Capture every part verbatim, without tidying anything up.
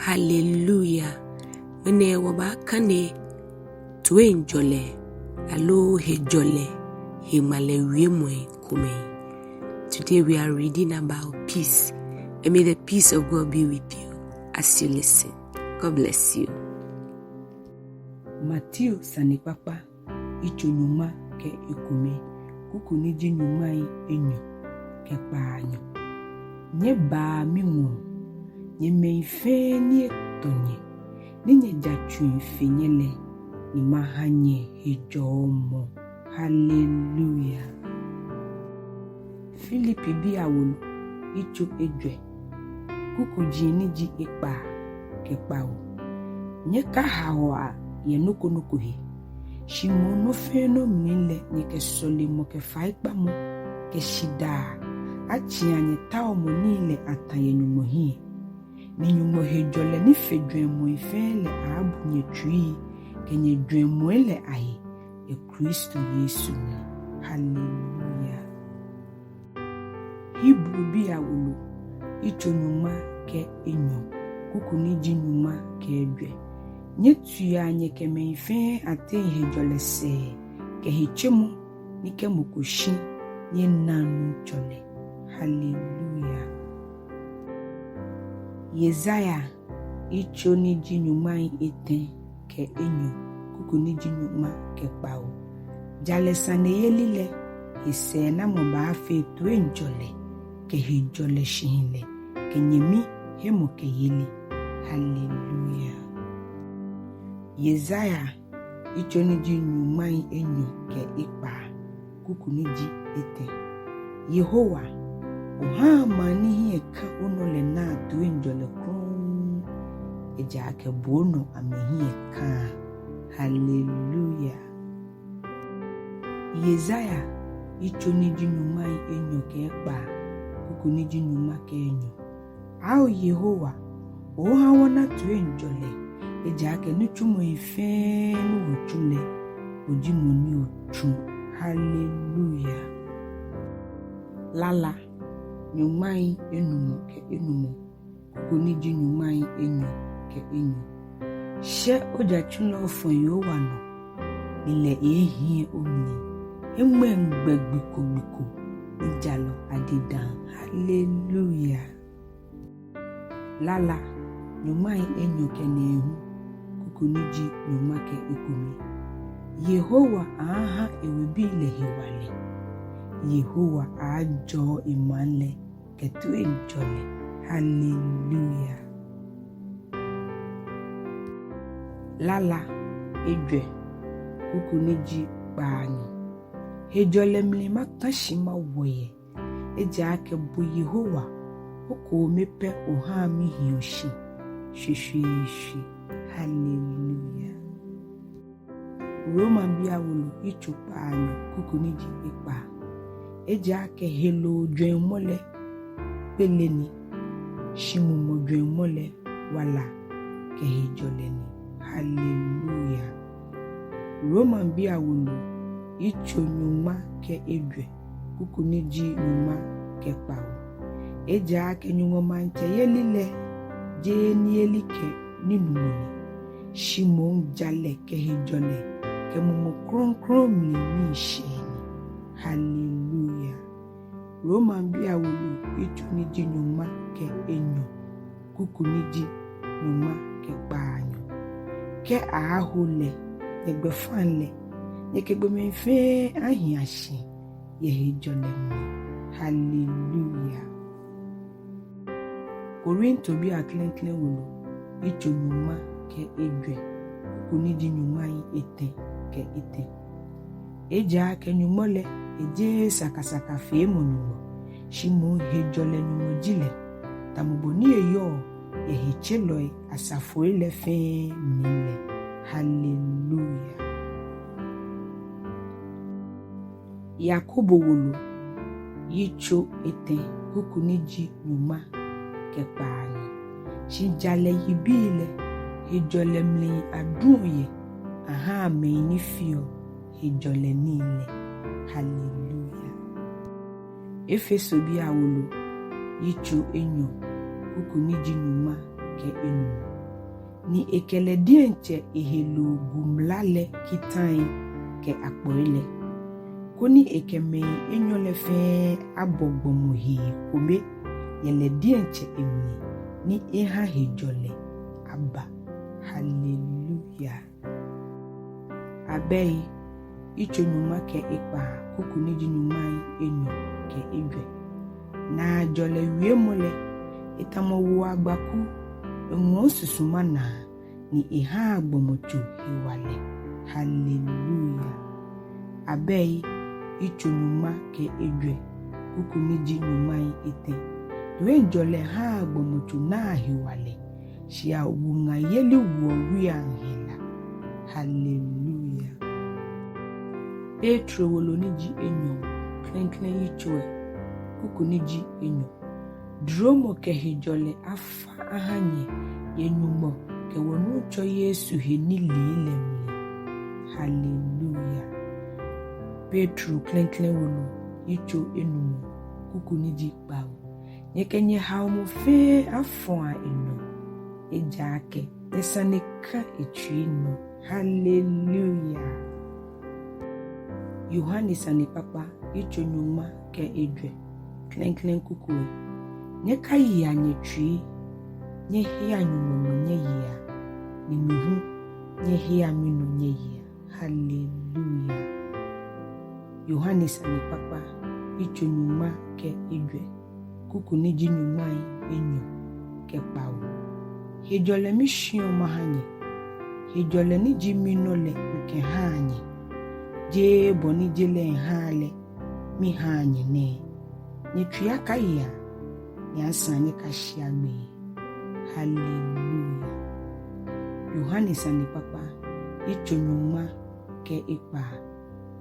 Hallelujah. Ŋmɛnɛ wɔbaakane toiŋjɔlɛ aloo hejɔlɛ he ŋmalɛ wiemɔi komɛi. Today we are reading about peace. And may the peace of God be with you as you listen. God bless you. Mateo sanekpakpa, yitso nyɔŋma kɛ ekome, kuku ni ji nyɔŋmai enyɔ kɛ kpaanyɔ. Nyɛbaa miŋɔɔ, nyɛ mɛi fɛɛ ni etɔ nyɛ, ni nyɛjatsui fe nyɛ lɛ, ni maha nyɛ hejɔɔmɔ. Hallelujah. Filipibii awolo, yitso ejwɛ, kukuji ni ji ekpaa kɛ kpawo. Nyɛkahaoa yɛ nɔ ko nɔ ko he, shi moŋ nɔ fɛɛ nɔ mli lɛ nyɛkɛ sɔlemɔ kɛ faikpamɔ kɛ shidaa atsĩa nyɛtaomɔ nii lɛ atã yɛ Nyɔŋmɔ hiɛ. Ni Nyɔŋmɔ hejɔlɛ ni fe jwɛŋmɔi fɛɛ lɛ aaabu nyɛtsuii kɛ nyɛjwɛŋmɔi lɛ ahe yɛ Kristo Yesu mli. Hallelujah. Hebribii awolo, yitso nyɔŋma kɛ enyɔ, kuku ni ji nyɔŋma kɛ ejwɛ. Nyɛtiua nyɛkɛ mɛi fɛɛ ateŋ hejɔlɛ sɛɛ kɛ hetsemɔ, ni kɛ mɔ ko shi, ni enaŋ Nuŋtsɔ lɛ. Hallelujah. Yesaia, yitso ni ji nyɔŋmai etɛ kɛ enyɔ, kuku ni ji nyɔŋma kɛ kpawo. Jalɛ saneyeli lɛ he sɛɛnamɔ baafee toiŋjɔlɛ kɛ hejɔlɛ shihilɛ kɛ nyɛmi hemɔkɛyeli. Hallelujah. Yesaia, yitso ni ji nyɔŋmai enyɔ kɛ ekpaa, kuku ni ji etɛ. Yehowa, ohaa maŋ ni hiɛ ka onɔ lɛ naa toiŋjɔlɛ krɔŋŋ, ejaakɛ bo onɔ amɛhiɛ ka. Hallelujah. Yesaia, yitso ni ji nyɔŋmai enyɔ kɛ ekpaa, kuku ni ji nyɔŋma kɛ enyɔ. Ao Yehowa, oha wɔna toiŋjɔlɛ, ejaakɛ nitsumɔi fɛɛ ni wɔtsu lɛ, bo ji mɔ ni otsu. Hallelujah. Lala, nyɔŋmai enumɔ kɛ enumɔ, kuku ni ji nyɔŋmai enyɔ kɛ enyɔ. Shɛ ojatsu lɛ ofɔ Yehowa nɔ, ni lɛ eeehiɛ omli. Eŋmɛŋ gbɛ gbi ko gbi ko, ni jalɔ adidãa. Hallelujah. Lala, nyɔŋmai enyɔ kɛ nɛɛhu, kuku ni ji nyɔŋma kɛ ekome. Yehowa aaaha ewebii lɛ hewalɛ. Yehowa aaajɔɔ emaŋ lɛ kɛ toiŋjɔlɛ. Hallelujah. Lala ejwɛ, kuku ni ji kpaanyɔ. Hejɔlɛ mli makã shi mawɔ yɛ, ejaakɛ bo Yehowa, okome pɛ ohaa mihiɔ shi shweshweeshwe. Hallelujah. Romabii awolo, yitso kpaanyɔ, kuku ni ji ekpaa. Ejaakɛ heloo jwɛŋmɔ lɛ, gbele ni, shi mumɔ jwɛŋmɔ lɛ, wala kɛ hejɔlɛ ni. Hallelujah. Romabii awolo, yitso nyɔŋma kɛ ejwɛ, kuku ni ji nyɔŋma kɛ kpawo. Ejaakɛ Nyɔŋmɔ maŋtsɛyeli lɛ, jeee niyeli kɛ ninumɔ ni, shi moŋ jalɛ kɛ hejɔlɛ kɛ Mumɔ Krɔŋkrɔŋ mli miishɛɛ ni. Hallelujah. Romabii awolo, yitso ni ji nyɔŋma kɛ enyɔ, kuku ni ji nyɔŋma kɛ kpaanyɔ. Kɛ aaho lɛ, nyɛgbɛfaŋ lɛ, nyɛkɛ gbɔmɛi fɛɛ ahia shi yɛ hejɔlɛ mli. Hallelujah. Korintobii aklɛŋklɛŋ wolo, yitso nyɔŋma kɛ ejwɛ, kuku ni ji nyɔŋmai etɛ kɛ etɛ. Ejaakɛ Nyɔŋmɔ lɛ, ejeee sakasakafeemɔ Nyɔŋmɔ, shi moŋ hejɔlɛ Nyɔŋmɔ ji lɛ, tamɔ bɔ ni eyɔɔ yɛ hetselɔi asafoi lɛ fɛɛ mli lɛ. Hallelujah. Yakobo wolo, yitso etɛ, kuku ni ji nyɔŋma kɛ kpaanyɔ. Shi jalɛ yibii lɛ, hejɔlɛ mli aduɔ yɛ ahaa mɛi ni feɔ hejɔlɛ nii lɛ. Hallelujah. Efesobii awolo, yitso enyɔ, kuku ni ji nyɔŋma kɛ enumɔ. ni ekɛ lɛ diɛŋtsɛ eheloo gu mla lɛ kitai kɛ akpɔi lɛ, koni ekɛ mɛi enyɔ lɛ fɛɛ abɔ gbɔmɔ hee kome yɛ lɛ diɛŋtsɛ emli, ni eha hejɔlɛ aba. Haleluya. Abɛi, yitso nyɔŋma kɛ ekpaa, kuku ni ji nyɔŋmai enyɔ kɛ ejwɛ. Naajɔlɛ wiemɔ lɛ, etamɔ wo agbaku, eŋɔɔ susuma naa, ni ehaa gbɔmɔtso hewalɛ. Haleluya. Abɛi, yitso nyɔŋma kɛ ejwɛ, kuku ni ji nyɔŋmai etɛ. Toiŋjɔlɛ haa gbɔmɔtso naa hewalɛ, shi awuŋayeli woɔ wuiaŋ hela. Haleluya. Petro wolo ni ji enyɔ, klɛŋklɛŋ yitso lɛ, kuku ni ji enyɔ. Duromɔ kɛ hejɔlɛ afa aha nyɛ yɛ Nyɔŋmɔ kɛ wɔ Nuŋtsɔ Yesu he nilee lɛ mli. Haleluya. Petro klɛŋklɛŋ wolo, yitso enumɔ, kuku ni ji kpawo. Nyɛkɛ nyɛhaomɔ fɛɛ afɔa enɔ, ejaakɛ nyɛsane ka etsui nɔ. Haleluya. Yohane sanekpakpa, yitso nyɔŋma kɛ ejwɛ, klɛŋklɛŋ kuku lɛ. Nyɛkayea nyɛtsui, nyɛhea Nyɔŋmɔ nɔ nyɛyea, ni mi hu nyɛhea minɔ nyɛyea. Haleluya. Yohane sanekpakpa, yitso nyɔŋma kɛ ejwɛ, kuku ni ji nyɔŋmai enyɔ kɛ kpawo. Hejɔlɛ mishiɔ maha nyɛ, hejɔlɛ ni ji minɔ lɛ mikɛhaa nyɛ. Jeee bɔ ni je lɛ haa lɛ mihaa nyɛ nɛɛ. Nyɛtsui akayea, ni asaŋ nyɛkashea gbeyei. Haleluya. Yohane sanekpakpa, yitso nyɔŋma kɛ ekpaa,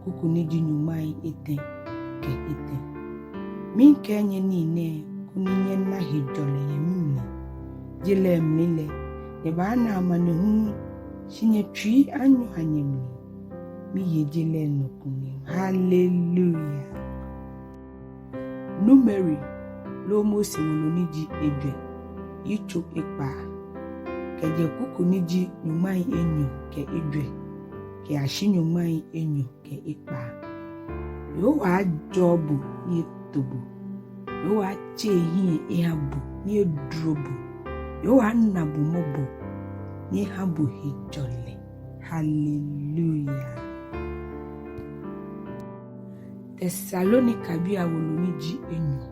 kuku ni ji nyɔŋmai etɛ kɛ etɛ. Miikɛɛ nyɛ nii nɛɛ koni nyɛna hejɔlɛ yɛ mimli. Je lɛ mli lɛ, nyɛbaana amanehulu, shi nyɛtsui anyɔa nyɛmli. Miye je lɛ nɔ kunim. Haleluya. Numeri loo Mose wolo ni ji ejwɛ, yitso ekpaa, kɛjɛ kuku ni ji nyɔŋmai enyɔ kɛ ejwɛ kɛyashi nyɔŋmai enyɔ kɛ ekpaa. Yehowa ajɔɔ bo ni eto bo. Yehowa atse ehiɛ eha bo ni edro bo. Yehowa ana bo mɔbɔ ni eha bo hejɔlɛ. Haleluya. Tesalonikabii awolo ni ji enyɔ,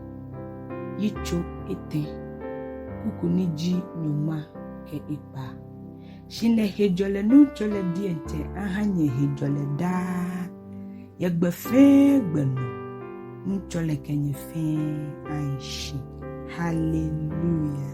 yitso etɛ, kuku ni ji nyɔŋma kɛ ekpaa. Shi lɛ hejɔlɛ Nuŋtsɔ lɛ diɛŋtsɛ aha nyɛ hejɔlɛ daa, yɛ gbɛ fɛɛ gbɛ nɔ. Nuŋtsɔ lɛ kɛ nyɛ fɛɛ ahi shi. Haleluya.